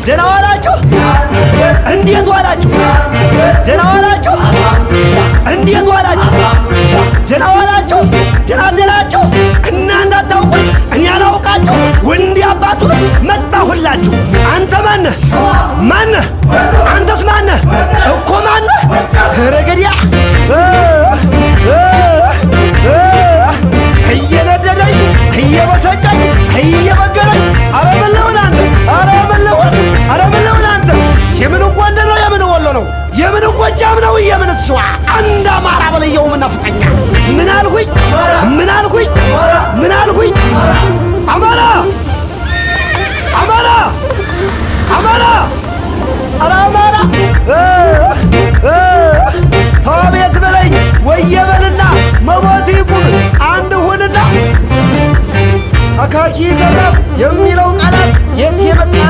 ደህና ዋላችሁ? እንዴት ዋላችሁ? ደህና ዋላችሁ? እንዴት ዋላችሁ? ደህና ዋላችሁ? ደህና አደራችሁ? እናንተ አታውቁኝ፣ እኔ አላውቃችሁ። ወንድ አባቱ ልጅ መጣሁላችሁ። አንተ ማነህ? ማነህ? አንተስ ማነህ? እኮ ማነህ? ረገዲያ እየነደደኝ፣ እየበሰጨኝ፣ እየበገረኝ አረ